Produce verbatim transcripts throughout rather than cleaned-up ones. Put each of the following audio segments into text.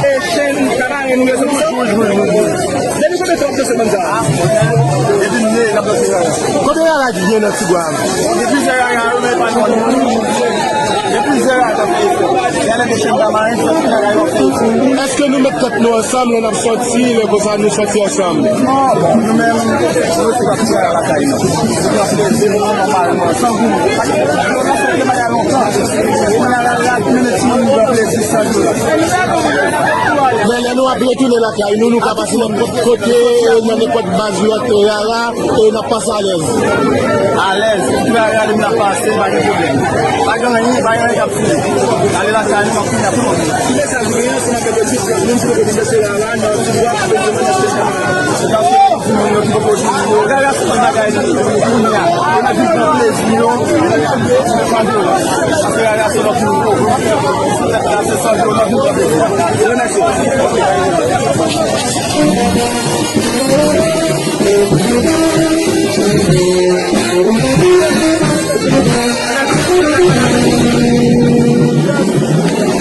E chenn Tamaren, nou rezon pou sa? Wi, wi, wi, wi. Depi konbyen tan w ap danse bann sa a? Depi m ne, n ap danse sa a. Konbyen bagay ki gen nan Tigwav? Gen plizyè rara yo, men pa yon. Gen plizyè rara k ap fè efò. Y a nan de chenn Tamaren, sòti nan rara yo ap fè efò. Èske nou met tèt nou ansanm lè n ap sòti, lè konsa nou sòti ansanm? Non, bon, nou menm, nou se pa ti rara lakay nou. Se pran plezi nou, nou pa renmen san gou. Paske nou nan fè de bagay lontan. E nou nan rara ki mennen timoun nou pran plezi san gou. Men lè nou ap retounen lakay nou, nou ka pase nenpòt kote, nan nenpòt baz lòt rara. E n ap pase alèz. Alèz. Tout bagay gade m ap pase, pa gen pwoblèm. Pa gen anyen, pa gen anyen k ap fini. Ale lakay nou, n ap fini ap fini. Ki mesaj ou genyen ansanm avèk tout moun ki poko vin danse rara nan Tigwav, ki bezwen nan espesyalman nan Tigwav? Sa se pou timoun yo ki poko vin. Rara se yon bagay ki kounye a. E n ap viv nan plezi yo. Paske rara se lòt moun. Rara se sa yo, n ap viv nan plezi. Remèsye.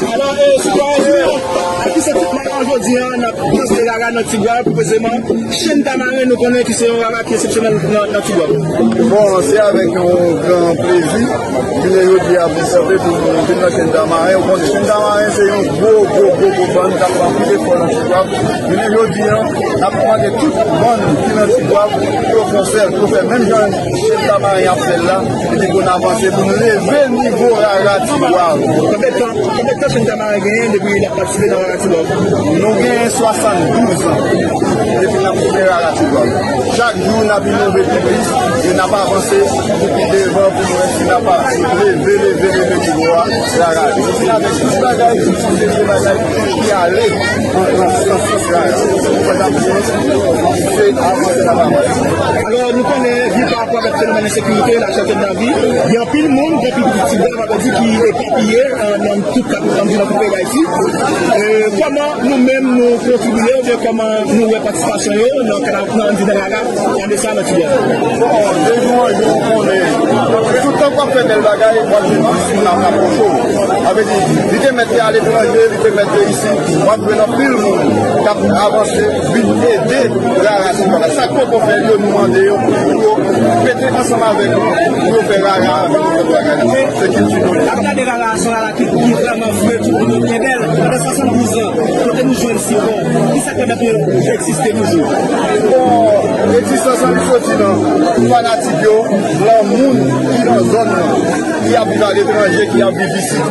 Alò, e, sitwayen, a ki se tout maten jodi a, n ap danse rara nan Tigwav, pi presizeman, chenn Tamaren, nou konnen ki se yon rara ki eksepsyonèl nan, nan Tigwav. Bon, se avèk yon gran plezi. Jounen jodi a, pou sèten, pou nou vin nan chenn Tamaren, ou konnen chenn Tamaren se yon gwo, gwo, gwo, gwo bann k ap fè anpil efò nan Tigwav. Jounen jodi a, n ap mande tout bann ki nan Tigwav pou yo fè yon sèl, pou yo fè menm jan chenn Tamaren ap fè l la, epi pou n avanse, pou n leve nivo rara Tigwav. Konbyen tan, konbyen tan chenn Tamaren genyen depi l ap patisipe nan rara Tigwav? Nou gen swasanndouz an depi n ap fè rara Tigwav. Chak jou, n ap inove pi plis, e n ap avanse pou pi devan, pou nou wè si n ap leve, leve, leve nivo a rara. Nou vin avèk tout bagay, tout kalite bagay ki ale nan, nan sans rara. Fè n ap avanse, se avanse n ap avanse. Alò, nou konnen, vi pa rapò avèk fenomèn ensekirite, la chète de la vi. Gen anpil moun, gen anpil pitit Tigwav, sa vle di ki epapiye, euh, nan tout kat, nan tout peyi Dayiti. Euh, kòman nou menm nou kontribiye, oubyen kòman nou wè patisipasyon yo nan, nan, nan, nan rara, nan de sa, nan Tigwav? Bon, de jou an jou, ou konnen, tout tan w ap fè bèl bagay, w ap jwenn plis moun ap rapwoche w. Sa vle di, li te mèt te aletranje, li te mèt te isi, w ap jwenn anpil moun k ap avanse, vin ede rara Tigwav. Sa k poko fè l yo, nou mande yo pou yo mete ansanm avèk nou, pou yo fè rara vin yon lòt bagay. Se kilti nou. N ap gade rara, se yon rara ki, ki vrèman fre, tout moun yo byen bèl. Pandan swasanndouz an, kote nou jwenn sipò? Kisa k pèmèt nou egziste toujou? Bon, egzistans lan li soti nan fanatik yo, nan moun ki nan zòn nan, ki ap viv aletranje, ki ap viv isit.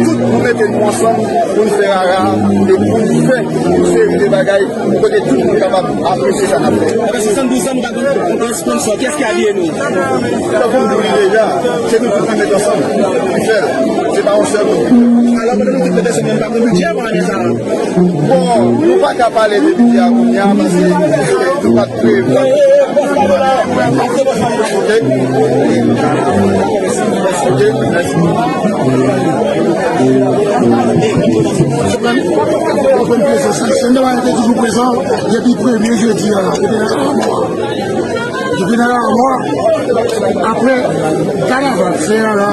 Tout nou mete nou ansanm pou n fè rara e pou n fè yon seri de bagay pou kote tout moun kapab apresye sa n ap fè. Apre swasanndouz an, nou pa gen yon sponsor. Kiyès ki apiye nou? Tankou m di w li deja, se nou tout ki met ansanm pou fè l. Se pa yon sèl moun. Alò, pandan nou tout met ansanm, nou pa gen bidjè pou ane sa a? Bon, nou pa ka pale de bidjè a kounye a, paske nou pa t prevwa. Ok? Ok, mèsi. Sèn Domingue te toujou prezan depi premye jedi a. Depi nan Lamò, apre kanaval, se la.